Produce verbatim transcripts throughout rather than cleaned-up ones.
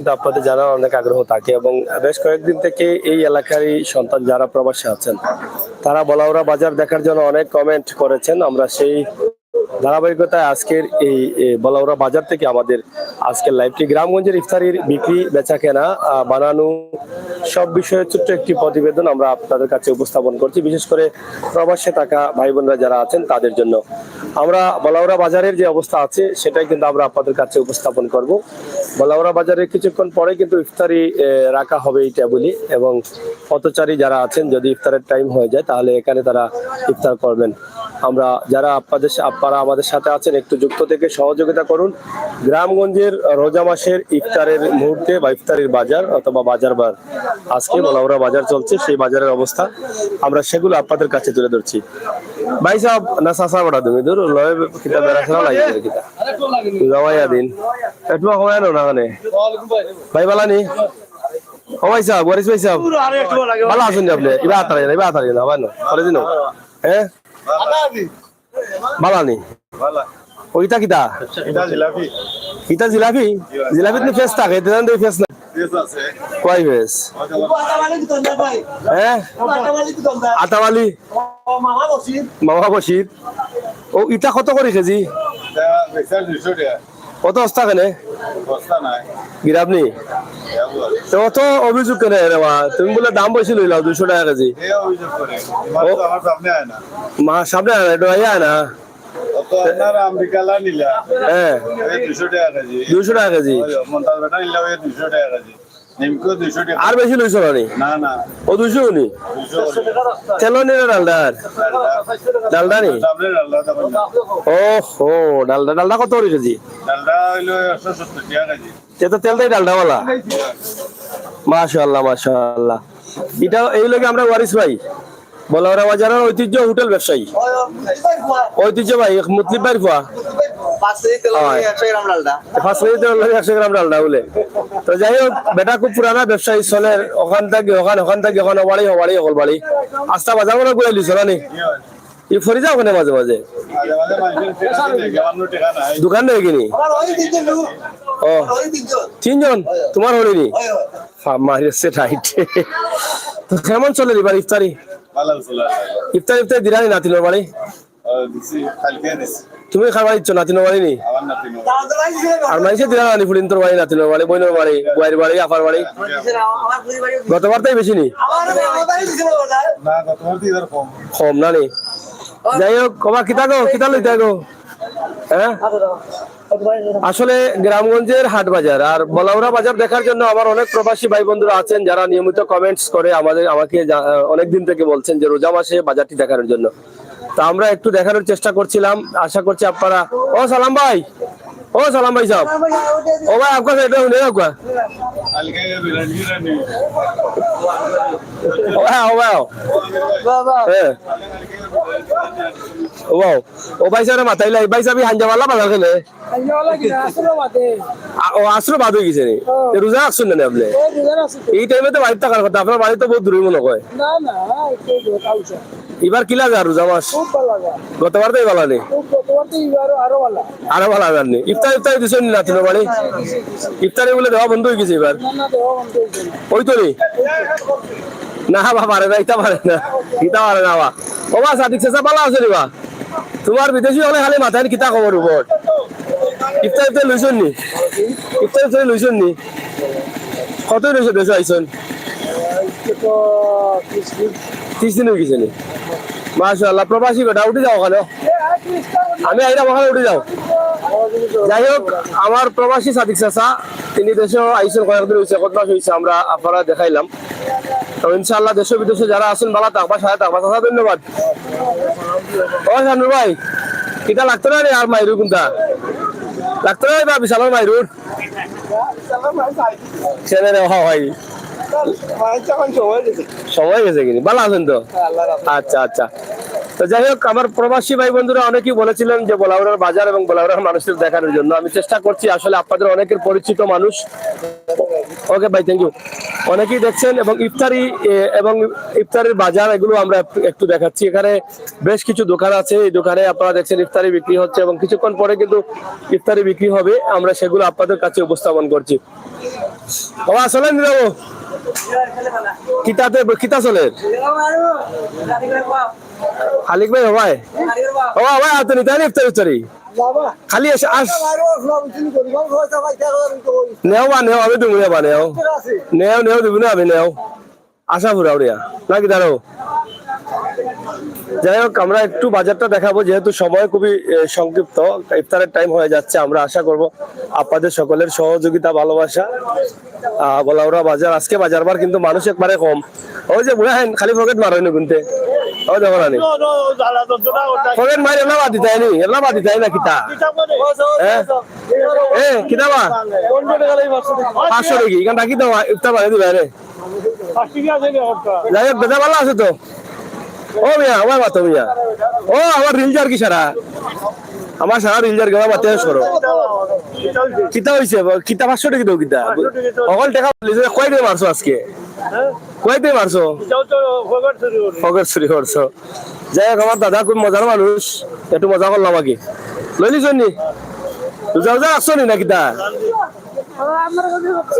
কিন্তু আপনাদের জানার অনেক আগ্রহ থাকে এবং বেশ কয়েকদিন থেকে এই এলাকারই সন্তান যারা প্রবাসে আছেন, তারা বলাউড়া বাজার দেখার জন্য অনেক কমেন্ট করেছেন। আমরা সেই ধারাবাহিকতায় আজকের এই, এ, বলাউড়া বাজার থেকে আমাদের আজকের লাইভটি গ্রামগঞ্জের ইফতারির বিক্রি, বেচা কেনা, আহ, বানানো সব বিষয়ে ছোট্ট একটি প্রতিবেদন আমরা আপনাদের কাছে উপস্থাপন করছি, বিশেষ করে প্রবাসে থাকা ভাই বোনরা যারা আছেন তাদের জন্য। আমরা বলাউড়া বাজারের যে অবস্থা আছে সেটাই কিন্তু আমরা আপনাদের কাছে উপস্থাপন করব। বলাউড়া বাজারে কিছুক্ষণ পরে কিন্তু ইফতারি, এ, রাখা হবে এই টেবিলে এবং পথচারী যারা আছেন, যদি ইফতারের টাইম হয়ে যায়, তাহলে এখানে তারা ইফতার করবেন। আমরা যারা আপনাদের সা-, আপনারা আমাদের সাথে আছেন, একটু যুক্ত থেকে সহযোগিতা করুন। গ্রামগঞ্জের রোজা মাসের ইফতারের মুহূর্তে বা ইফতারির বাজার অথবা বাজার বার, আজকে বলাউড়া বাজার চলছে, সেই বাজারের অবস্থা আমরা সেগুলো আপনাদের কাছে তুলে ধরছি। ভাই সাহেব, না চাচা বেটা তুমি, দূর লয় কিতা বেড়াছেড়া লাগে কিতা? রওয়াইয়া দিন। একটু কমায় না ওখানে। ভাই বালা নি? ও ভাই সাহেব, ওয়ারিস ভাই সাহেব। বালা আছইন নি আপনে? ইবা আতারে, ইবা আতারে না, ভাই না। করে দিন। হ্যাঁ? বালা নি? ও ইতা কিতা? ইটা জিলাপি। ইটা জিলাপি? জিলাপিত নি ফেস থাকে, ইটা জানতে ফেস না। ফেস আছে। কয় ফেস? হ্যাঁ? আতাওয়ালি? মামা বশির। ও ইটা কত করি কেজি? ইটা বেচা দুইশো টাকা। কত বস্তা কেনে? বস্তা নাই। গিরাবনি? তো অত অভিযোগ কেনে রে বা? তুমি বুলে দাম বেশি লইলাও দুইশো টাকা কেজি। এ অভিযোগ করে। ইমান তো আমার সামনে আয় না। মা সামনে আয় না, এটা আয় না। অত আপনার আমেরিকালা নিলা। হ্যাঁ। এই দুইশো টাকা কেজি। দুইশো টাকা কেজি। ওই মন্তাজ বেটা নিলা ওই দুইশো টাকা কেজি। নিমকো দুইশো টাকা। আর বেশি লইছো না নি? না, না। ও দুইশো নি? দুইশো করে। তেল নি না ডালডা আর? ডালডা। ডালডা নি? সামনে ডালডা তখন না। ও হো, ডালডা, ডালডা কত করি কেজি? ডালডা হইলো একশো সত্তর টাকা কেজি। তে তো তেল দেয় ডালডাওয়ালা। মাশাআল্লাহ, মাশাআল্লাহ। এটা এই লগে আমরা ওয়ারিস ভাই। বলাউড়া বাজারের ঐতিহ্য হোটেল ব্যবসায়ী। ঐতিহ্য ভাই, এক মুতলিব ভাইর ফুয়া। পাঁচ কেজি তেল লাগে হয়। একশো গ্রাম ডালডা। পাঁচ কেজি তেল লাগে একশো গ্রাম ডালডা বুলে। তো যাই হোক, বেটা খুব পুরানা ব্যবসায়ী চলের, ওখান থাকি ওখান, ওখান থাকি ওখান, বাড়ি, বাড়ি, হকল বাড়ি। আস্তা বাজার করে ঘুরাই লিছো না নি? ই ফরি যাও ওখানে মাঝে মাঝে। মাঝে মাঝে মানুষের টেকা দিতে গিয়ে আমার টেকা নাই। দোকান নাই কিনি? ও, তিনজন? তোমার হলো নি? হা, মারি হচ্ছে টাইট। তো কেমন চলে এবার ইফতারি? ভালো চলে। ইফতার, ইফতার দিলানি নাতিনর বাড়ি? ও, দিছি, কালকে দিছি। তুমি কার বাড়ি দিচ্ছ? নাতিনর বাড়ি নি? আমার নাতিনর বাড়ি। আর মানুষে দিলা নানি ফুড়িন্তর বাড়ি, নাতিনর বাড়ি, বইনর বাড়ি, বুয়াইর বাড়ি, আফার বাড়ি? গতবার তাই বেশি নি? না, গতবার তো এবার কম। কম না নি? যাই হোক, কবা কিতা গো, কিতা লইতা গো? হ্যাঁ? আসলে গ্রামগঞ্জের হাট বাজার আর বলাউড়া বাজার দেখার জন্য আমার অনেক প্রবাসী ভাই বন্ধুরা আছেন, যারা নিয়মিত কমেন্টস করে আমাদের, আমাকে জা-, অনেক দিন থেকে বলছেন যে রোজা মাসে বাজারটি দেখানোর জন্য। তো আমরা একটু দেখানোর চেষ্টা করছিলাম, আশা করছি আপনারা। ও সালাম ভাই, ও সালাম ভাই সাহেব, ও ভাই, আপনার এটা শুনে রাখবা। ও ভাই, ও ভাই, হ্যাঁ। ও ভাই, ও ভাই সাহেব, মাথায় লাই, ভাই সাহেব, হাঞ্জাওয়ালা বাজার খেলে। হাঞ্জাওয়ালা কিনা, আসলো বাদে। আ, ও, আসলো বাদ হয়ে গেছে নি? ও। তো রোজা রাখছেন না আপনি? ও, রোজা রাখছি তো। এই টাইমে তো বাড়িতে থাকার কথা, আপনার বাড়ি তো বহুত দূরে মনে হয়। না, না, একটু দূরে, কাউসা। এবার কিলা যায় রোজা মাস? খুব ভালা যায়। গতবার তো এই ভালা নেই। খুব গতবার তো এবার আরো ভালা। আরো ভালা যাননি। ইফতার, ইফতারি দিছেন না নাতিনর বাড়ি? ইফতারি বলে দেওয়া বন্ধ হয়ে গেছে এবার। না, না, দেওয়া বন্ধ হয়ে গেছে। ওই তো নি? না, বা পারে না, ইতা পারে না। ইতা পারে না, বা। ও বা, সাদিক চাচা, ভালা আছে নি, বা? তোমার বিদেশি হলে খালি মাথায় কিতা খবর উপর? ইফতার, ইফতার লইছন নি? ইফতার, ইফতার লইছন নি? কত লইছে দেশে আইছন? আজকে তো ত্রিশ দিন। ত্রিশ দিন হয়ে গেছে নি? মাশাআল্লাহ, প্রবাসী বেটা, উঠি যাও ওখানে। আমি আইরাম ওখানে, উঠি যাও। যাই হোক, আমার প্রবাসী সাদিক চাচা, তিনি দেশে আইছেন কয়েকদিন হইছে, কত মাস হইছে, আমরা আপনারা দেখাইলাম। তো ইনশাআল্লাহ দেশে বিদেশে যারা আছেন ভালা থাকবা, সাথে থাকবা। চাচা, ধন্যবাদ। ও শানুর ভাই, কিতা লাগতো না রে আর মাইরু কোনটা? লাগতো না রে বা বিশালর মাইরুর? ছেলে রে, হ ভাই। সময় গেছে কিনি? ভালা আছেন তো? আচ্ছা, আচ্ছা। তো যাই হোক, আমার প্রবাসী ভাই বন্ধুরা অনেকেই বলেছিলেন যে বলাউড়ার বাজার এবং বলাউড়ার মানুষদের দেখানোর জন্য। আমি চেষ্টা করছি, আসলে আপনাদের অনেকের পরিচিত মানুষ। ওকে ভাই, থ্যাংক ইউ। অনেকেই দেখছেন এবং ইফতারি, এ, এবং ইফতারির বাজার, এগুলো আমরা একটু, একটু দেখাচ্ছি। এখানে বেশ কিছু দোকান আছে, এই দোকানে আপনারা দেখছেন ইফতারি বিক্রি হচ্ছে এবং কিছুক্ষণ পরে কিন্তু ইফতারি বিক্রি হবে, আমরা সেগুলো আপনাদের কাছে উপস্থাপন করছি। ও আসলে নিরাবো কিতাতে, কিতা চলে? খালিক ভাই, হবাই? ও ভাই, আর তো নিতে ইফতারি উফতারি। খালি এসে আস। নেও বা নেও, আমি দিমু, নেও বা নেও। নেও, নেও, দিমু না আমি, নেও। আশা পুরা উড়িয়া। নাকি দাঁড়াও? যাই হোক, আমরা একটু বাজারটা দেখাবো, যেহেতু সময় খুবই, এ, সংক্ষিপ্ত, ইফতারের টাইম হয়ে যাচ্ছে। আমরা আশা করব আপনাদের সকলের সহযোগিতা, ভালোবাসা। আহ, বলাউড়া বাজার, আজকে বাজার বার কিন্তু মানুষ একবারে কম। ওই যে বুড়া হেন, খালি পকেট মারো নি গুনতে। ওই দেখো না নি। পকেট মারি এলা বাদ দিতাই নি, এলা বাদ দিতাই না কিতা? হ্যাঁ? এ, কিতা বা? পাঁচশো টাকা, এখান রাখি দাও, ইফতার বানিয়ে দিবা রে। যাই হোক, বেটা ভালো আছে তো? ও মিয়া, আমার মাতো মিয়া। ও, আমার রিল যার কি সারা? আমার সারা রিল যার গেলা মাতে শেষ করো। কিতা হইছে? কিতা পাঁচশো টাকা দাও কিতা? হকল টাকা বলিছে, কয় দিয়ে মারছো আজকে? কয় দিয়ে মারছো? পকেট চুরি করছো। যাই হোক, আমার দাদা খুব মজার মানুষ, একটু মজা করলাম আগে। লইলি জন্যি? রোজা রোজা রাখছো নি না কিতা?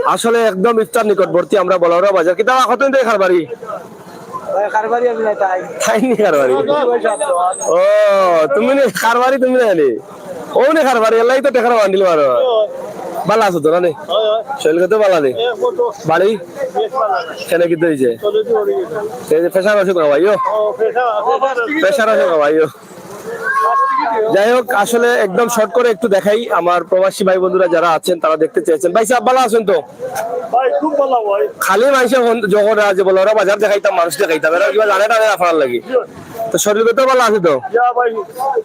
আসলে একদম ইফতার নিকটবর্তী আমরা বলাউড়া বাজার। কিতা বা কতদিন থেকে কারবারি? ভাই, কারবারি আমি না, তাই। তাই নি কারবারি? ও, তুমি নি কারবারি, তুমি না নি? ও নি কারবারি, এলাই তো টেকার বান্ডিল মারো। ভালা আছো তো না নি? শরীর কত ভালা নি? বাড়ি? কেনে কিতা হইছে? এই যে প্রেশার ওষুধ খাওয়াইও। প্রেশার ওষুধ খাওয়াইও। যাই হোক, আসলে একদম শর্ট করে একটু দেখাই, আমার প্রবাসী ভাই বন্ধুরা যারা আছেন তারা দেখতে চেয়েছেন। ভাই সাহেব, ভালা আছেন তো? ভাই, খুব ভালা ভাই। খালি মানুষে ফোন যখন আজ বলে, "ওরা বাজার দেখাইতাম, মানুষ দেখাইতাম", এরা কিবা জানে টানে আপনার লাগি। তো শরীর তো ভালা আছে তো? ইয়া ভাই,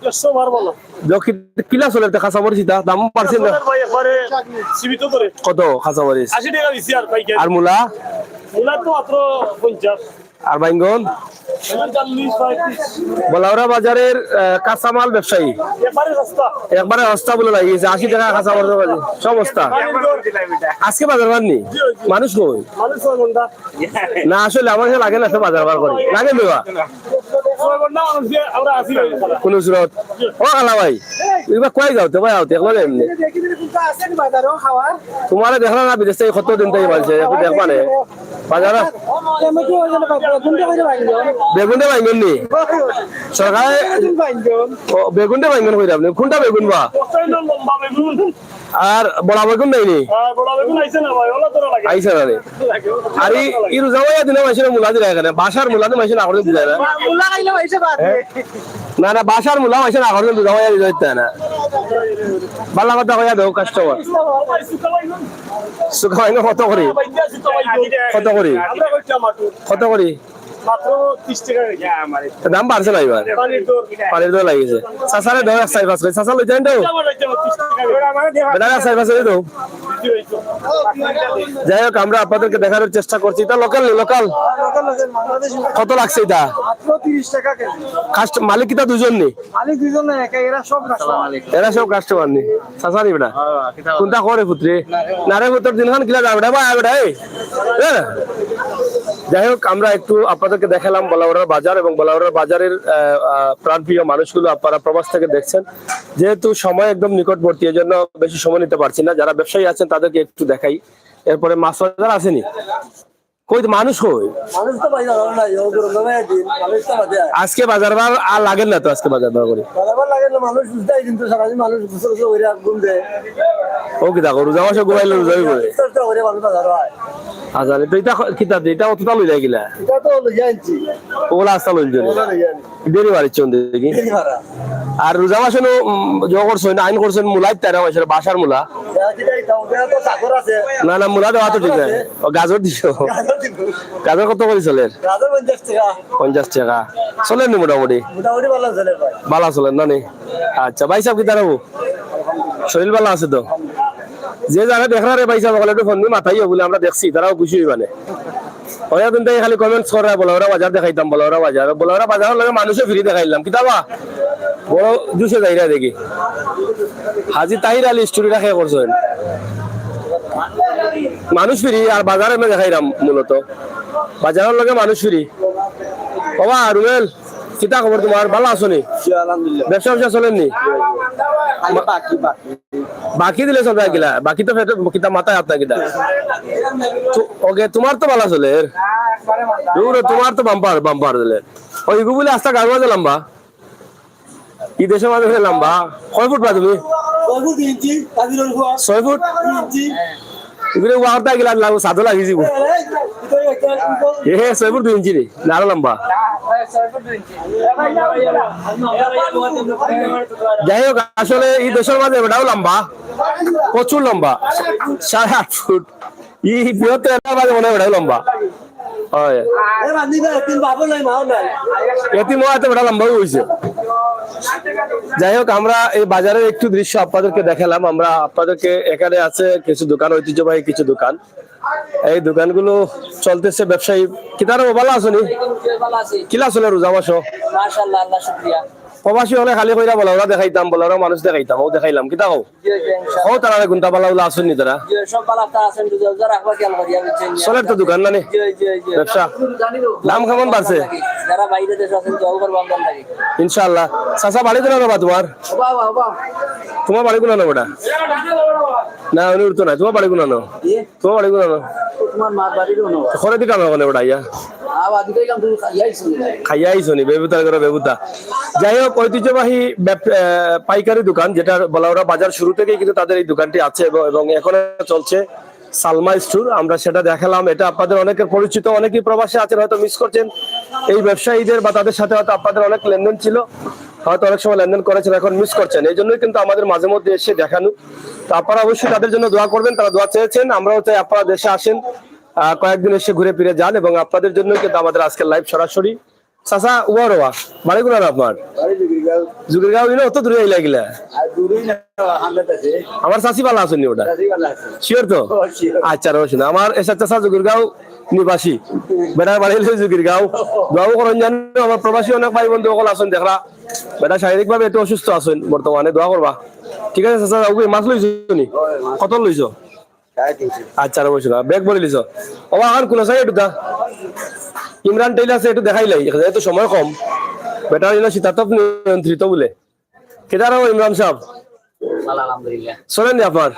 একশো বার ভালা। দেখো কি-, কিলা চলে তো কাঁচা মরিচ ইতা? দাম বাড়ছে না? ভাই, একবারে সীমিত করে। কত কাঁচা মরিচ? আশি টাকা বেশি আর পাইকারি। আর মূলা? মূলা তো মাত্র পঞ্চাশ। আর বাইঙ্গন? বাইঙ্গন চল্লিশ, পঁয়ত্রিশ। বলাউড়া বাজারের, আহ, কাঁচামাল ব্যবসায়ী। একবারে সস্তা। একবারে সস্তা বলে লাগিয়েছে, আশি টাকা কাঁচামাল। সব সস্তা। পানির দর। আজকে বাজার বার নি? জি, জি। মানুষ কই? মানুষ কই কোনটা? না, আসলে আমার কাছে লাগে না, তো বাজার বার করে। লাগে দেওয়া। সময় কর না, আমরা আছি। কোন সুরত? ও কালা ভাই, এবার কই যাও তো ভাই, আওতে, একবার এমনি। তোমারে দেখলাম না, বিদেশ থেকে কতদিন থেকে বাড়ছে, একটু দেখবা নে। বাজার? বেগুনটা বাইঙ্গন নি? সরকারে, ও, বেগুনটা বাইঙ্গন কইরা আপনি, কোনটা বেগুন বা? আর বড়া বেগুন নাই নি? আইসে না রে। আর এই, এই রোজা ভাইয়া দিনে মাসে মূলা দিলে এখানে, বাসার মূলা তো মাসে না করে দিলে না। না, না, বাসার মূলা মাসে না করে রোজা ভাইয়া দিতে হয় না। বালা কথা কইয়া দেও কাস্টমার। শুকাইনো কত করি? কত করি? কত করি? মাত্র ত্রিশ টাকা কেজি। দাম বাড়ছে না এবার? পানির দর। পানির দর লাগিছে। চাচারে দাও এক চাই পাঁচ কেজি। চাচা লই যান তো। বেটা এক চাই পাঁচ কেজি দাও। যাই হোক, আমরা আপনাদেরকে দেখানোর চেষ্টা করছি। এটা লোকাল নি, লোকাল? কত লাগছে এটা? মাত্র ত্রিশ টাকা কেজি। কাস্ট-, মালিক কিতা দুজন নি? মালিক দুজন না, একা, এরা সব কাস্টমার। এরা সব কাস্টমার নি? চাচা নি বেটা? কোনটা করে পুত্রে? না রে পুত্র, দিনখান কিলা যাবে বেটা, এই। হ্যাঁ? যাই হোক, আমরা একটু আপনাদেরকে দেখালাম বলাউড়ার বাজার এবং বলাউড়ার বাজারের, আহ, আহ, প্রাণপ্রিয় মানুষগুলো আপনারা প্রবাস থেকে দেখছেন। যেহেতু সময় একদম নিকটবর্তী, এজন্য বেশি সময় নিতে পারছি না। যারা ব্যবসায়ী আছেন তাদেরকে একটু দেখাই। এরপরে মাছ বাজার আসেনি, কই তো মানুষ কই? মানুষ তো ভাই জানো না, ও গরম দামে দিন, মানুষ তো বাদে আয়। আজকে বাজার বার আর লাগে না তো, আজকে বাজার বার করে। বাজার বার লাগে না, মানুষ বুঝতে কিন্তু সারাদিন মানুষ গোসল গোসল করে ঘুম দেয়। ও কি দেখো, রোজা মাসে ঘুমাইলে রোজাই করে। ইফতার তো করে মানুষ বাজার হয়। আচ্ছা, তো এটা খ-, কিতা দে? এটা অতটা লই যায় কিলা? এটা তো লই যায় আনছি। ওলা আস্তা লই যায়। ওলা লই যায় আনছি। দেরি বাড়ির চন্দ্র দেখি। দেরি বাড়া। আর রোজা মাসে নো, উম, জো করছো না, আইন করছো, মূলা ইত্যাদি আমার সাথে বাসার মূলা। দেওয়া কি যাই, তাও দেওয়া তো সাগর আছে। না, না, মূলা দেওয়া তো ঠিক আছে। ও, গাজর দিছো। গাজর দিব। গাজর কত করে চলের? গাজর পঞ্চাশ টাকা। পঞ্চাশ টাকা। চলের নি মোটামুটি? মোটামুটি ভালা চলের ভাই। ভালা চলের না নি? আচ্ছা, ভাই সাহেব, কিতা হবো? শরীর ভালা আছে তো? যে যারা দেখরা রে ভাই সাহেব, ওগুলো একটু ফোন দিয়ে মাথায় বলে আমরা দেখছি, তারাও খুশি হইবানে। অনেকদিন থাকি খালি comments কররা, বলাউরা বাজার দেখাইতাম, বলাউরা বাজার, বলাউরা বাজারর লগে মানুষও free দেখাইলাম। কিতাবা? বড় জুশে যাইরা দেখি। হাজী তাহির আলী story রাখে করছইন। মানুষ free আর বাজার এমনে দেখাইরাম মূলত। বাজারর লগে মানুষ free। ওবা রুবেল, কিতা খবর তুমার? ভালা আছো নি? জি, আলহামদুলিল্লাহ। ব্যবসা ব্যবসা চলের নি? আগে বাকি, বাকি। বাকি দিলে চলবে কিলা? বাকি তো ফেটে, কিতা মাথায় হাত না কিতা? তো, ওকে, তুমার তো ভালা চলের। দূর, তুমার তো bumper, bumper দিলে। ওই ইগু বলে আস্তা গাড়ুয়া যে লম্বা। ই দেশর মাঝে লম্বা। কয় ফুট বা তুমি? ছয় ফুট দুই ইঞ্চি, কাজির উপর। ছয় ফুট? দুই ইঞ্চি। ইগুলো ওয়ার্তা গিলা লাগবো, সাদো লাগি যিবো। এই, এই, এই, এই, এই। এ, ছয় ফুট দুই ইঞ্চি রে, না আরো লম্বা। যাই হোক, আসলে ই দেশর মাঝে বেটাও লম্বা, প্রচুর লম্বা, সাড়ে আট ফুট। ই বৃহত্তর এলাকার মাঝে মনে হয় বেটাও লম্বা। হয়। এ বান্দি ভাই, এতিম বাবা নাই, মাও নাই। এতিম হওয়াতে বেটা লম্বা হইছে। যাই হোক, আমরা এই বাজারের একটু দৃশ্য আপনাদেরকে দেখালাম। আমরা আপনাদেরকে, এখানে আছে কিছু দোকান, ঐতিহ্যবাহী কিছু দোকান। এই দোকানগুলো চলতেছে ব্যবসায়ী। কিতারে ভালা আছো নি? ভালা আছি। কিলা চলে রোজা মাসো? মাশাআল্লাহ, আল্লাহ শুকরিয়া। প্রবাসী হলে খালি কইরা বলাউরা দেখাইতাম, বলাউরা মানুষ দেখাইতাম, ও দেখাইলাম। কিতা কও? জি, জি, ইনশাআল্লাহ। ও তারা কুনটা ভালা ভালা আছইন নি তারা? জি, সব ভালা তা আছইন, রোজা, রোজা রাখবা খেয়াল করিয়া, বুঝছইন নি? চলের তো দোকান না নি? জি, জি, জি। ব্যবসা? দাম কেমন বাড়ছে? যারা বাইরে দেশে আছইন, দোয়া করবা আমরার লাগি। ইনশাআল্লাহ। চাচা, বাড়ি কুনানো বা তুমার? ওবা, ওবা, ওবা। তুমার বাড়ি কুনানো বেটা? না, উনি উঠতো না। তুমার বাড়ি কুনানো? জি। তুমার বাড়ি কুনানো? তুমার মার বাড়ি কুনানো? করে দিতাম ওখানে বেটা, ইয়া। আ, বাদ দিতাম, তুমি খাইয়া আইছো নি? খাইয়া আইছো নি? বেবুতা করে বেবুতা। যাই হোক, ঐতিহ্যবাহী ব্যব-, আহ, পাইকারি দোকান, যেটা বলাউরা বাজার শুরু থেকেই কিন্তু তাদের এই দোকানটি আছে এবং, এবং এখনো চলছে সালমা স্টোর। আমরা সেটা দেখালাম, এটা আপনাদের অনেকের পরিচিত, অনেকেই প্রবাসে আছেন, হয়তো মিস করছেন এই ব্যবসায়ীদের বা তাদের সাথে হয়তো আপনাদের অনেক লেনদেন ছিল, হয়তো অনেক সময় লেনদেন করেছেন, এখন মিস করছেন। এই জন্যই কিন্তু আমাদের মাঝে মধ্যে এসে দেখানো। তো আপনারা অবশ্যই তাদের জন্য দোয়া করবেন, তারা দোয়া চেয়েছেন। আমরাও চাই আপনারা দেশে আসেন, আহ, কয়েকদিন এসে ঘুরে ফিরে যান এবং আপনাদের জন্য কিন্তু আমাদের আজকের লাইভ সরাসরি। চাচা, উবা রবা, বাড়ি কুনানো আপনার? বাড়ি জুগিরগাঁও। জুগিরগাঁও, ইনো অত দূরে আইলা কিলা? আর দূরেই না, হান্দাত আছে। আমার চাচি ভালা আছইন নি ওটা? চাচি ভালা আছে। শিওর তো? ও, শিওর। আচ্ছা, রইস না। আমার এসাদ চাচা জুগিরগাঁও নিবাসী। বেটার বাড়ি অইলো জুগিরগাঁও। দোয়াও করইন জানো, আমার প্রবাসী অনেক ভাই বন্ধু অকল আছইন দেখরা। বেটা শারীরিকভাবে একটু অসুস্থ আছইন বর্তমানে, দোয়া করবা। ঠিক আছে চাচা, ওকে মাছ লইছো নি? কত লইছো? সাড়ে তিনশো। আচ্ছা, আর বসো না, ব্যাগ ভরি লিছো। ওবা, এখন কোন সাইড উঠা? ইমরান টেইলার্স একটু দেখাইলাই, এত সময় কম। বেটার জন্য শীতাতপ নিয়ন্ত্রিত বলে। কেদার ও ইমরান সাহেব? ভালা, আলহামদুলিল্লাহ। চলেন নি আপনার?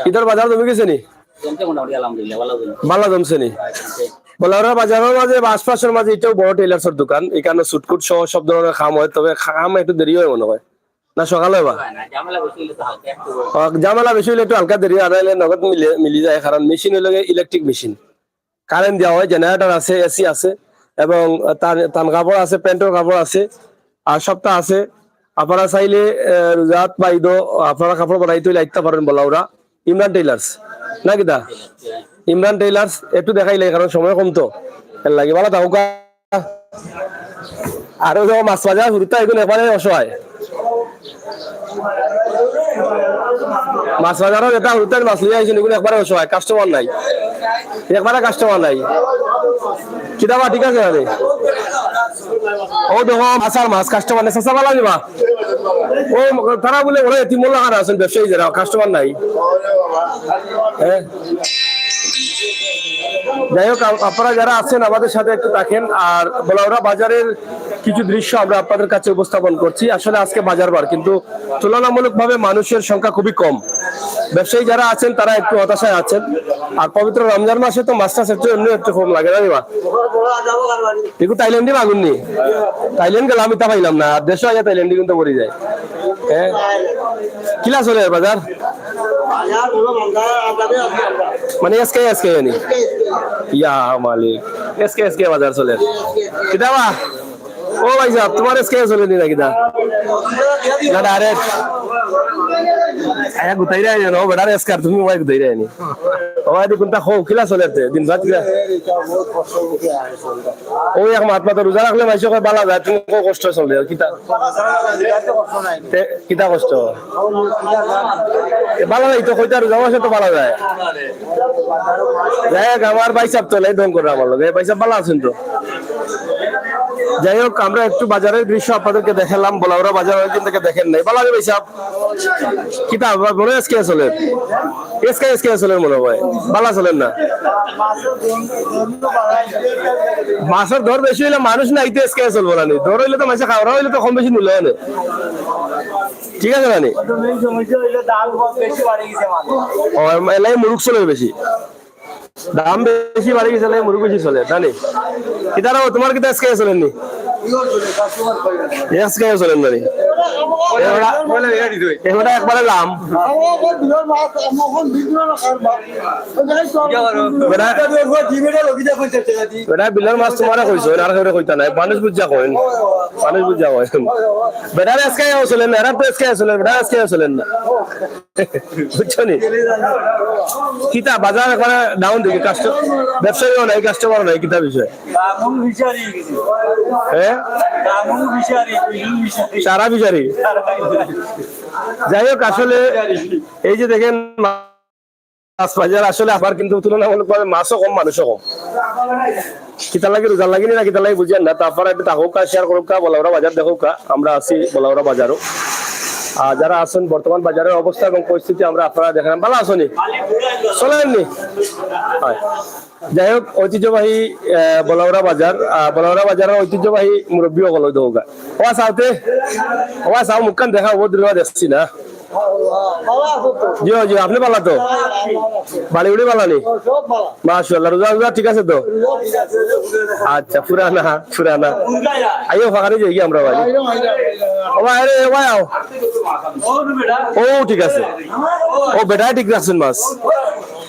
ইতার বাজার জমি গেছে নি? জমছে মোটামুটি, আলহামদুলিল্লাহ, ভালা জমছে। ভালা জমছে নি? বলাউরা বাজারর মাঝে বা আশপাশর মাঝে এটাও বড় টেইলার্সর দোকান, এখানো সুটকুট সহ সব ধরনের কাম হয়, তবে কাম একটু দেরি হয় মনে হয়। না, সকালে বা? হয় না, ঝামেলা বেশি হইলে তো হালকা একটু হয়। ও, ঝামেলা বেশি হইলে একটু হালকা দেরি হয়, আর নাইলে নগদ মিলে, মিলি যায়, কারণ মেশিন হইলো গিয়ে ইলেকট্রিক মেশিন। কারেন্ট দেওয়া হয়, জেনারেটর আছে, এসি আছে, এবং তান, তান কাপড় আছে, প্যান্টর কাপড় আছে, আর সবটা আছে। আপনারা চাইলে, এ, রোজাত বা ঈদো আপনারা কাপড় বানাইতে হইলে আইতে পারেন বলাউরা। ইমরান টেইলার্স, না কিতা? ইমরান টেইলার্স একটু দেখাইলাই, কারণ সময় কম তো, এর লাগি। ভালা থাকউক্কা। আর ওই যে মাছ বাজার হুরুতা, এখন একবারে অসহায়। মাছ বাজারও যেটা হুরুতা মাছ লইয়া আইছেন, এখন একবারে অসহায়, কাস্টমার নাই, একবারে কাস্টমার নাই। কিতা বা ঠিক আছে আরে? ও দেখো, মাছ আর মাছ, কাস্টমার নাই, চাচা ভালা নিবা। ও, তারা বলে ওরা এতিম মোল্লা খান আছেন, ব্যবসায়ী যারা, কাস্টমার নাই। হ্যাঁ। যাই হোক, আপ-, আপনারা যারা আছেন আমাদের সাথে একটু থাকেন। আর বলাউরা বাজারের কিছু দৃশ্য আমরা আপনাদের কাছে উপস্থাপন করছি। আসলে আজকে বাজার বার, কিন্তু তুলনামূলকভাবে মানুষের সংখ্যা খুবই কম। ব্যবসায়ী যারা আছেন তারা একটু হতাশায় আছেন। আর পবিত্র রমজান মাসে তো মাছ টাছ একটু এমনি একটু কম লাগে না রে বা? একটু থাইল্যান্ডে মাগুর নি? থাইল্যান্ড গেলাম, ইতা পাইলাম না, আর দেশো আইয়া থাইল্যান্ডে কিন্তু পড়ি যায়। হ্যাঁ, কিলা চলে বাজার? মানে এসকে এসকে জানি। ইয়া মালিক, এসকে এসকে বাজার চলে। কিতা বা? ও ভাই সাহেব, তোমার এসকে চলেনি নাকি দা? না, ডাইরেক্ট। আয়া গুতাই রায় না, ও বেটার এসকার, তুমি ওয়াই গুতাই রায় নি। ও ভাই, কোনটা হো, কিলা চলে তে? দিন রাত কিলা? ও এক মাত মাতো রোজা রাখলে মাইসে কয় বালা যায়, তুমি কো কষ্ট চলে, কিতা? তে, কিতা কষ্ট? এ, বালা নাই তো, কইতা রোজা মাসে তো বালা যায়। যাই হোক, আমার ভাই সাহেব তো নাই, ঢং করে আমার লগে। ভাই সাহেব বালা আছেন তো? যাই হোক, আমরা একটু বাজারের দৃশ্য আপনাদেরকে দেখালাম, বলাউরা বাজার অনেকদিন থেকে দেখেন নাই। বালা রে ভাই সাহেব? কিতা, বা-, মনে হয় এসকে চলের? এসকে, এসকে চলের মনে হয়। বালা চলের না? মাছের দর বেশি হইলে মানুষ নাই তো এসকে চলবো না নি। দর হইলে তো মাইসে খাওয়া হইলে তো কম বেশি নিল না। ঠিক আছে নানি? ও, এলাই মুরুক চলে বেশি। দাম বেশি বাড়ি গেছে, এলাই মুরুক বেশি চলে, জানি? কিতারা তোমার কিতা এসকে চলেনি? এসকে চলেন নানি? এবারে, এবারে একবারে লাম। বেটা, বেটা বিলর মাছ তোমারে কইছো, আর কেউরে কইতা নাই, মানুষ বুঝা কইন, মানুষ বুঝা কইন। বেটার এসকে চলেন না, এরা তো এসকে চলেন, বেটা এসকে চলেন না। বুঝছো নি? কিতা বাজার একবারে ডাউন দেখি, কাস্টম-, ব্যবসায়ীও নাই, কাস্টমারও নাই, কিতা বিষয়? হ্যাঁ? সারা ফিশারি। যাই হোক, আসলে এই যে দেখেন মাছ বাজার, আসলে আবার কিন্তু তুলনামূলকভাবে মাছও কম, মানুষও কম। কিতা লাগি রোজা লাগেনি না কিতা লাগি বুঝেন না, তারপরে একটু থাকুক আর শেয়ার করুক, বলাউরা বাজার দেখুক, আমরা আছি বলাউরা বাজারও। আর যারা আছেন বর্তমান বাজারের অবস্থা এবং পরিস্থিতি আমরা আপনারা দেখেন, ভালা আছনি? চলেননি? হয়। যাই হোক, ঐতিহ্যবাহী, আহ, বলাউরা বাজার, আহ, বলাউরা বাজারের ঐতিহ্যবাহী মুরব্বী অকল অই দেখুক। ওবা চাওতে, ওবা চাও মুখখান দেখা, অত দিন দেখছি না। জি, জি, আপনি ভালা তো? বাড়ি উড়ি ভালা নি? মাশাআল্লাহ, রোজা, রোজা ঠিক আছে তো? আচ্ছা, পুরানা, পুরানা। আইও, ফাঁকানি যাই কি আমরা বাড়ি? ওবা, আরে, ওবা, আও। ও, ঠিক আছে। ও, বেটায় ঠিক রাখছেন মাছ।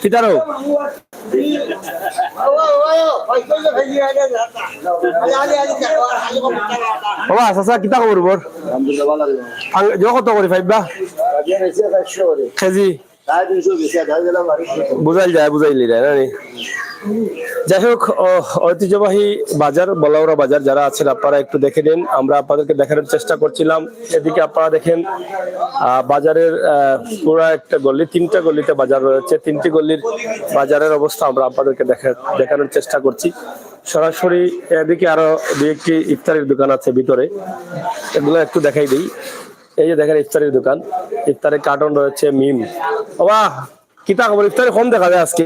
কিতারও? ওবা, চাচা, কিতা খবর বর? আলহামদুলিল্লাহ, ভালা আছি। আং-, জো কত করি পাইবা? আগে বেশি আছে একশো করি। কেজি? সাড়ে তিনশো বেশি আছে, আগে গেলাম বারোশো। বুঝাইল যায়, বুঝাইলি যায়, না নি? যাই হোক, ও, ঐতিহ্যবাহী বাজার, বলাউরা বাজার, যারা আছেন আপনারা একটু দেখে নিন। আমরা আপনাদেরকে দেখানোর চেষ্টা করছিলাম, এদিকে আপনারা দেখেন, আহ, বাজারের, আহ, পুরা একটা গলি, তিনটা গলিতে বাজার রয়েছে, তিনটি গলির বাজারের অবস্থা আমরা আপনাদেরকে দেখা-, দেখানোর চেষ্টা করছি সরাসরি। এদিকে আরো দুই একটি ইফতারির দোকান আছে ভিতরে, এগুলো একটু দেখাই দিই। এই যে দেখেন ইফতারির দোকান, ইফতারের কার্টন রয়েছে, মিম। ওবা, কিতা খবর? ইফতারি কম দেখা যায় আজকে,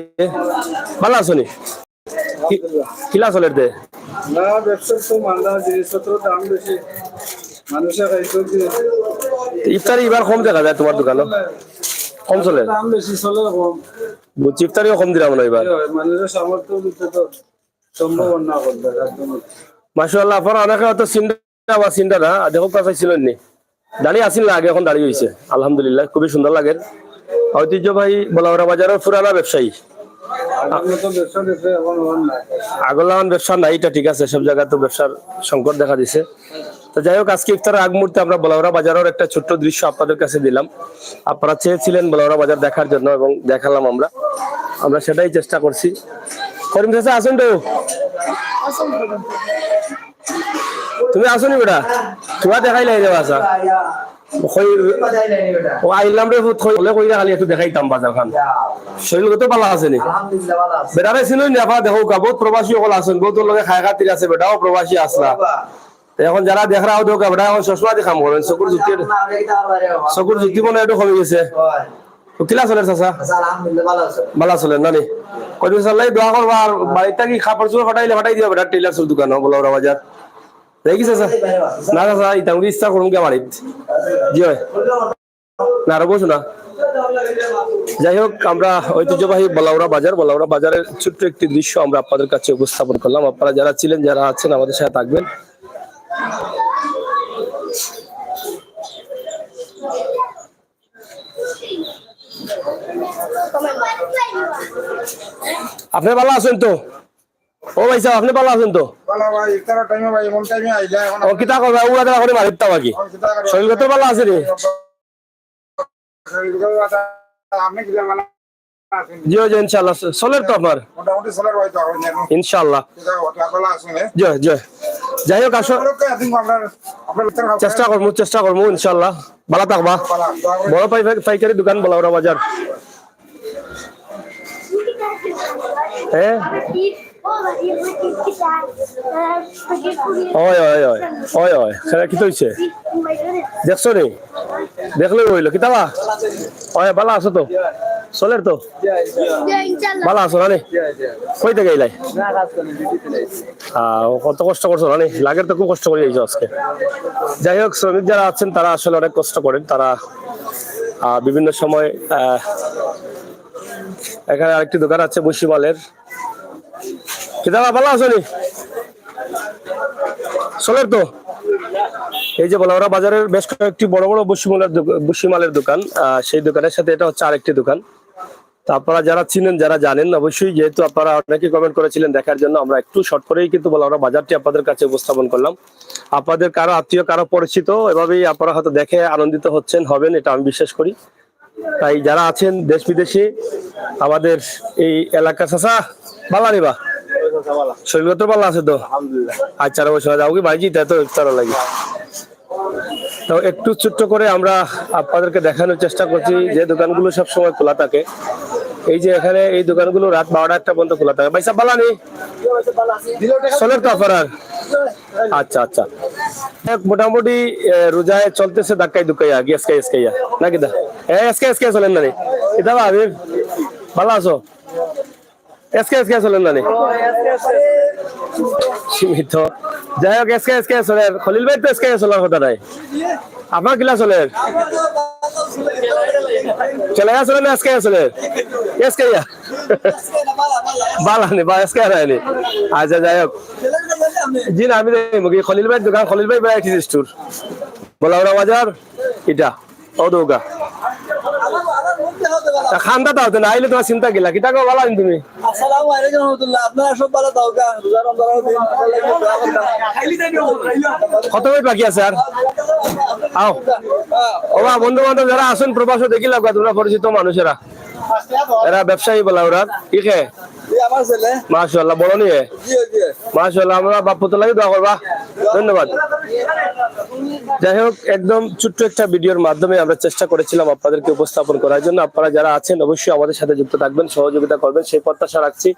ভালা আছনি? কি-, কিলা চলের দে? না, ব্যবসা তো মান্দা, জিনিসপত্র দাম বেশি, মানুষে খাইতো কি? ইফতারি এবার কম দেখা যায় তোমার দোকানো? কম চলে? দাম বেশি, চলে কম। বুঝছি, ইফতারিও কম দিলাম না এবার। কি হয়, মানুষের সামর্থ্য দিতে তো সম্ভব না করবে, একদম। মাশাআল্লাহ, আপনারা অনেকে হয়তো চিন্তা বা চিন্তা না, দেখো কাছে ছিলেন নি। দাড়ি আছিল না আগে, এখন দাড়ি হইছে। আলহামদুলিল্লাহ, খুবই সুন্দর লাগে। ঐতিহ্যবাহী বলাউরা বাজারের পুরানা ব্যবসায়ী। আগের মতো ব্যবসা দেখলে এখন আর নাই। আগর লাগান ব্যবসা নাই, এটা ঠিক আছে, সব জায়গায় তো ব্যবসার সংকট দেখা দিছে। তো যাই হোক, আজকে ইফতারের আগ মুহূর্তে আমরা বলাউরা বাজারের একটা ছোট্ট দৃশ্য আপনাদের কাছে দিলাম। আপনারা চেয়েছিলেন বলাউরা বাজার দেখার জন্য এবং দেখালাম আমরা, আমরা সেটাই চেষ্টা করছি। করিম চাচা আছেন তো? তুমি আছো নি বেটা? তুমরা দেখাইলাই রে বাসা। কই, ও আইলাম রে পুত, কই, বলে কইরা খালি একটু দেখাইতাম বাজার খান। শরীর কত ভালা আছে নি? আলহামদুলিল্লাহ, ভালা আছে। বেটারে চিনই নি, আপনারা দেখো কা, বহুত প্রবাসী অকল আছেন, বহুত লগে খায় খাতির আছে, বেটাও প্রবাসী আসলা। বাবা। এখন যারা দেখরা অউ দেখো কা, বেটা এখন চশমা দি কাম করেন, চকুর জুতি, না, না, এটা আমার বাইরে বাবা। চকুর জুতি মনে হয় একটু কমে গেছে। হয়। তো কিলা চলের চাচা? আচ্ছা, আলহামদুলিল্লাহ, ভালা আছে। ভালা চলের না নি? কইতে চালাই দোয়া করবা, আর বাড়িত থাকি কাপড় চোপড় ফাটাইলে ফাটাই দিও বেটা, টেইলার চুল দোকান, বলাউরা বাজার। যাই কি চাচা? না চাচা, ইতা আমি ইচ্ছা করুন গিয়া বাড়িত। জি হয়। না, আরো বসো না। যাই হোক, আমরা ঐতিহ্যবাহী বলাউরা বাজার, বলাউরা বাজারের ছোট্ট একটি দৃশ্য আমরা আপনাদের কাছে উপস্থাপন করলাম। আপনারা যারা ছিলেন, যারা আছেন, আমাদের সাথে থাকবেন। আপনি ভালা আছেন তো? ও ভাই সাহেব, আপনি ভালা আছেন তো? ভালা ভাই, ইফতারর টাইমে ভাই, এমন টাইমে আইলা এখন। ও, কিতা করবা? উড়া তারা করে মারিতা বাকি। এখন কিতা করবা? শরীর গতর ভালা আছে নি? শরীর গতর ভালা, আপনি কিতা ভালা আছেন? জি, জি, ইনশাআল্লাহ। চলের তো আপনার? মোটামুটি চলের ভাই তো, এখন ইনশাআল্লাহ। কিতা করবা? ভালা আছেন, এ? জি, জি। যাই হোক, আসো। লোক তো একদিন আমরা, আপনার ইফতার খাবো। চেষ্টা করমু, চেষ্টা করমু, ইনশাআল্লাহ। ভালা থাকবা। ভালা, দোয়া করি। বড় পাই-, পাইকারি দোকান বলাউরা বাজার। হ্যাঁ? ওই, ওই, ওই। ওই, ওই। সেটা কিতা অইছে? দেখছো নি? দেখলে অইলো। কিতা বা? ওই, ভালা আছো তো? চলের তো? ভালা আছো না নি? কই থাকি আইলায়? আহ, কত কষ্ট করছো না নি? লাগের তো খুব কষ্ট করি আইছো আজকে। যাই হোক, শ্রমিক যারা আছেন তারা আসলে অনেক কষ্ট করেন। তারা, আহ, বিভিন্ন সময়, আহ, এখানে আরেকটি দোকান আছে বসিমালের। কিতা বা, ভালা আছো নি? চলের তো? এই যে বলাউরা বাজারের বেশ কয়েকটি বড় বড় বসিমালের দোক-, বসিমালের দোকান, আহ, সেই দোকানের সাথে এটা হচ্ছে আরেকটি দোকান। তো আপনারা যারা চিনেন, যারা জানেন, অবশ্যই, যেহেতু আপনারা অনেকেই কমেন্ট করেছিলেন দেখার জন্য, আমরা একটু শর্ট করেই কিন্তু বলাউরা বাজারটি আপনাদের কাছে উপস্থাপন করলাম। আপনাদের কারো আত্মীয়, কারো পরিচিত, এভাবেই আপনারা হয়তো দেখে আনন্দিত হচ্ছেন, হবেন, এটা আমি বিশ্বাস করি। তাই যারা আছেন দেশ বিদেশে, আমাদের এই এলাকা, চাচা, ভালা নি বা? শরীর গতর ভালা আছে তো? আলহামদুলিল্লাহ। আচ্ছা, অবশ্যই যাও কি ভাইজি, তাই তো ইফতার লাগি। তো একটু ছোট্ট করে আমরা আপনাদেরকে দেখানোর চেষ্টা করছি যে দোকানগুলো সব সময় খোলা থাকে। এই যে এখানে এই দোকানগুলো রাত বারোটা একটা পর্যন্ত খোলা থাকে। ভাই সাহেব, ভালা নি? চলের তো আপনার? আচ্ছা, আচ্ছা। এক মোটামুটি, এ, রোজায় চলতেছে ধাক্কায় ধুক্কাইয়া, গেসকাই এসকাইয়া। না কিতা? এ, এসকাই এসকাই চলের না নি? কিতা বা হাবিব? ভালা আছো? এসকাই এসকাই চলের না নি? সীমিত। যাই হোক, এসকাই এসকাই চলের। খলিল ভাই তো এসকাই চলার কথা নাই। আপনার কিলা চলের? চলে চলের না এসকাই চলের? এসকাইয়া। ভালা নি বা, এসকাই নাই নি? আচ্ছা, যাই হোক। জি না, আমি দেখি মুখে খলিল ভাইর দোকান, খলিল ভাই ভ্যারাইটিস স্টোর। বলাউরা বাজার, এটা। ও দৌগা। তা খান্দা তাও তো না, আইলে তোমার চিন্তা কিলা? কিতা গো, ভালা নি তুমি? আসসালামু আলাইকুম রহমতুল্লাহ। আপনারা সব ভালা থাকউক্কা। রোজা রমজানর দিন। কত মিনিট বাকি আছে আর? আও। ও বা, বন্ধু বান্ধব যারা আছেন প্রবাসে, দেখি লাগবা, তোমরা পরিচিত মানুষেরা। এরা ব্যবসায়ী বলাউরার। কি খে? জি, আমার ছেলে। মাশাআল্লাহ, বড় নিয়ে। জি, জি। মাশাআল্লাহ, আমরা বাপ পুত লাগি দোয়া করবা। ধন্যবাদ। যাই হোক, একদম ছোট্ট একটা ভিডিওর মাধ্যমে আমরা চেষ্টা করেছিলাম আপনাদেরকে উপস্থাপন করার জন্য। আপনারা যারা আছেন অবশ্যই আমাদের সাথে যুক্ত থাকবেন, সহযোগিতা করবেন, সেই প্রত্যাশা রাখছি।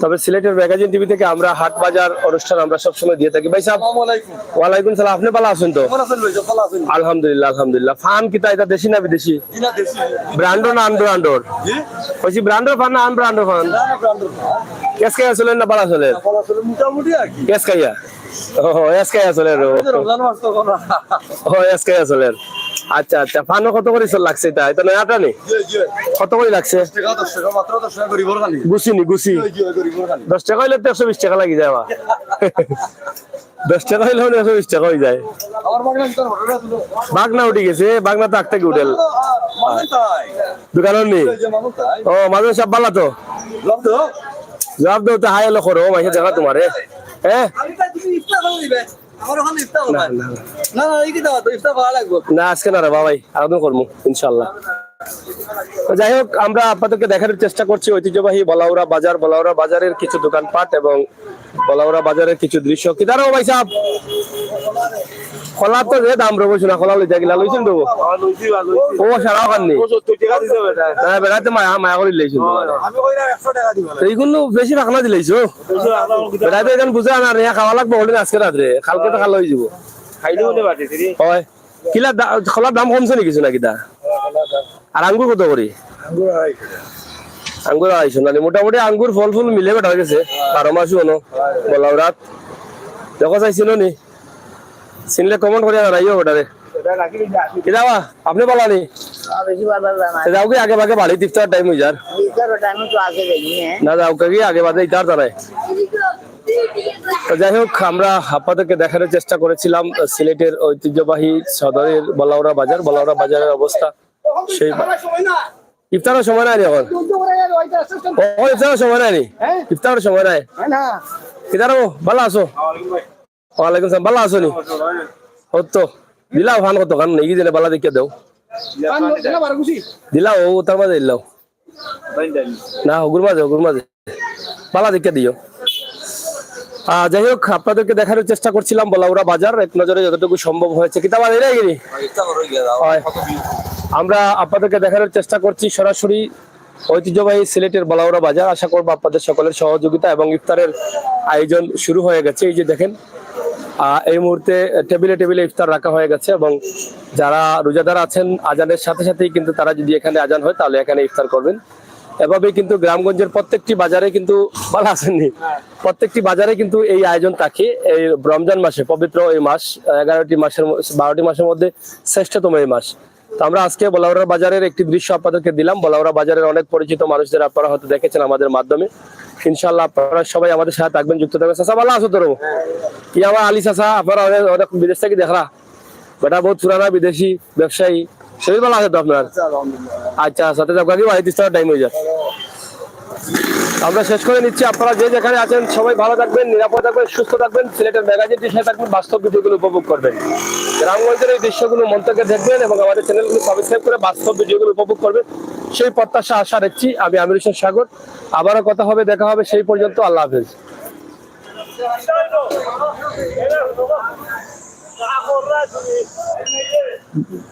তবে সিলেটের ম্যাগাজিন টিভি থেকে আমরা হাট বাজার অনুষ্ঠান আমরা সবসময় দিয়ে থাকি। ভাই সাহেব, আসসালামু আলাইকুম। ওয়ালাইকুম সালাম, আপনি ভালা আছেন তো? কেমন আছেন ভাই? ভালা আছেন? আলহামদুলিল্লাহ, আলহামদুলিল্লাহ। ফান কিতা এটা, দেশি না বিদেশি? জি না, দেশি। ব্র্যান্ডর না আনব্র্যান্ডর? জি? কইছি ব্র্যান্ডর ফান না আনব্র্যান্ডর ফান? না, না, ব্র্যান্ডর। এসকাইয়া চলের না ভালা চলের? ভালা চলের, মোটামুটি আর কি। এসকাইয়া। ও, এসকাইয়া চলের। ও, এই যে রমজান মাস তো এখন। ও, এসকাইয়া চলের। আচ্ছা, আচ্ছা। ফানো কত করি চল লাগছে এটা? এটা নয়াটা নি? জি, জি। কত করি লাগছে? দশ টাকা, দশ টাকা, মাত্র দশ টাকা গরিবর খানি। গুছি নি, গুছি। জি, জি, গরিবর খানি। দশ টাকা অইলে তো একশো বিশ টাকা লাগি যায় বা। দশ টাকা অইলে মানে একশো বিশ টাকা অই যায়। আমার বাগনা ভিতরে হোটেল আছে তো। বাগনা উঠি গেছে, বাগনা তো আগ থাকি উঠের। মামুন তাই। দোকানর নি? এই যে মামুন তাই। ও, মামুন সাহেব ভালা তো? জবাব দাও। জবাব দাও তো, হাই হ্যালো করো, মাইকে দেখা তোমারে। হ্যাঁ? আমি তাই তুমি ইফতার করে দিবে। আমার ওখানে ইফতার হবে। না, না, না। না, না, এই কি দাও? তো ইফতার করা লাগবে। না, আজকে না রে বাবাই, আরেকদিন করবো, ইনশাল্লাহ। তো যাই হোক, আমরা আপনাদেরকে দেখানোর চেষ্টা করছি ঐতিহ্যবাহী বলাউরা বাজার, বলাউরা বাজারের কিছু দোকানপাট এবং বলাউরা বাজারের কিছু দৃশ্য। কিতা রে ভাই সাহেব? কলা তো যে দাম রে, বলছো না, কলা লইতে গেলা, লইছেন তো? ও, সারা ওখান নেই। না, বেড়াইতে মায়া, মায়া করে লইছেন তো। আমি কইলাম একশো টাকা দিবা। তো এইগুলো বেশি ফাঁকনা দিলাইছো। বেড়াইতে এখানে বুঝে আনা রে, খাওয়া লাগবে, হলে আজকে রাত্রে, কালকে তো খাওয়া হয়ে যাবো। খাইলে বলে বাটি দিদি। হয়। কিলা দা-, কলার দাম কমছে নি কিছু নাকি দা? আর আঙ্গুর কত করি? আঙ্গুর আড়াইশো নানি, মোটামুটি আঙ্গুর ফল ফুল মিলে বেটা হয়ে গেছে, বারো মাসই হনো, বলাউরাত। দেখো চাই চিনো নি? চিনলে কমেন্ট করিয়া জানাইও বেটারে। কিতা বা, আপনি ভালা নি? বেশি ভালা জানা। তো যাও কি আগে ভাগে বাড়ি, ইফতার টাইম হয়ে যার। ইফতার টাইমে তো আগে যাই, হ্যাঁ। না, যাও কি আগে ভাগে ইফতার জানাই। তো যাই হোক, আমরা আপনাদেরকে দেখানোর চেষ্টা করেছিলাম, আহ, সিলেটের ঐতিহ্যবাহী সদরের বলাউরা বাজার, বলাউরা বাজারের অবস্থা। সেই বা-, ইফতারের সময় নাই নি এখন। ও, ইফতারের সময় নাই নি? ইফতারের সময় নাই। কিতা রে, ভালা আছো? ওয়ালাইকুম সালাম, ভালা আছো নি? অতো দিলাও ফান কত খান নেই, দিলে ভালা দেখিয়া দেও। দিলাও, ও তার মাঝে দিলাও। না, হগুর মাঝে, হগুর মাঝে। ভালা দেখিয়া দিও। আহ, যাই হোক, আপনাদেরকে দেখানোর চেষ্টা করছিলাম বলাউড়া বাজার, এক নজরে যতটুকু সম্ভব হয়েছে। কিতা বাজার এগিয়ে? হয়। আমরা আপনাদেরকে দেখানোর চেষ্টা করছি সরাসরি ঐতিহ্যবাহী সিলেটের বলাউড়া বাজার। আশা করব আপনাদের সকলের সহযোগিতা এবং ইফতারের আয়োজন শুরু হয়ে গেছে। এই যে দেখেন, আহ, এই মুহূর্তে টেবিলে টেবিলে ইফতার রাখা হয়ে গেছে এবং যারা রোজাদার আছেন, আজানের সাথে সাথেই কিন্তু তারা যদি এখানে আজান হয়, তাহলে এখানে ইফতার করবেন। এভাবেই কিন্তু গ্রামগঞ্জের প্রত্যেকটি বাজারে কিন্তু, ভালা আছেন নি? প্রত্যেকটি বাজারে কিন্তু এই আয়োজন থাকে। এই রমজান মাসে, পবিত্র এই মাস, এগারোটি মাসের ম-, বারোটি মাসের মধ্যে শ্রেষ্ঠতম এই মাস। তো আমরা আজকে বলাউড়ার বাজারের একটি দৃশ্য আপনাদেরকে দিলাম। বলাউড়া বাজারের অনেক পরিচিত মানুষদের আপনারা হয়তো দেখেছেন আমাদের মাধ্যমে। ইনশাআল্লাহ আপনারা সবাই আমাদের সাথে থাকবেন, যুক্ত থাকবেন। চাচা, ভালা আছো তো? কি আমার আলী চাচা, আপনারা অনেক, অনেক বিদেশ থাকি দেখরা। বেটা বহুত পুরানা বিদেশি ব্যবসায়ী। শরীর ভালা আছে তো আপনার? আচ্ছা, আচ্ছা, তো যাবো কি বাড়িত ইফতারের টাইম হয়ে যায়। আমরা শেষ করে নিচ্ছি। আপনারা যে যেখানে আছেন সবাই ভালো থাকবেন, নিরাপদ থাকবেন, সুস্থ থাকবেন। সিলেটের ম্যাগাজিনটির সাথে থাকবেন, বাস্তব ভিডিওগুলো উপভোগ করবেন। গ্রামগঞ্জের এই দৃশ্যগুলো মন থেকে দেখবেন এবং আমাদের চ্যানেলগুলো সাবস্ক্রাইব করে বাস্তব ভিডিওগুলো উপভোগ করবেন, সেই প্রত্যাশা আশা রাখছি। আমি আমির হোসেন সাগর, আবারও কথা হবে, দেখা হবে, সেই পর্যন্ত আল্লাহ হাফেজ।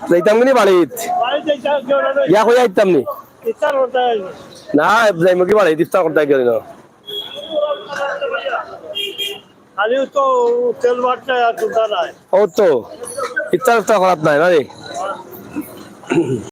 যাইতাম নি বাড়িত, ইয়া কইয়া আইতাম নি। না, যাইমু কি বাড়িত, ইফতার করতে গেলি না। খালি তো তেল বাটতে আর কুন্তা নাই। ও তো, ইফতার ইফতার করাত নাই না রে।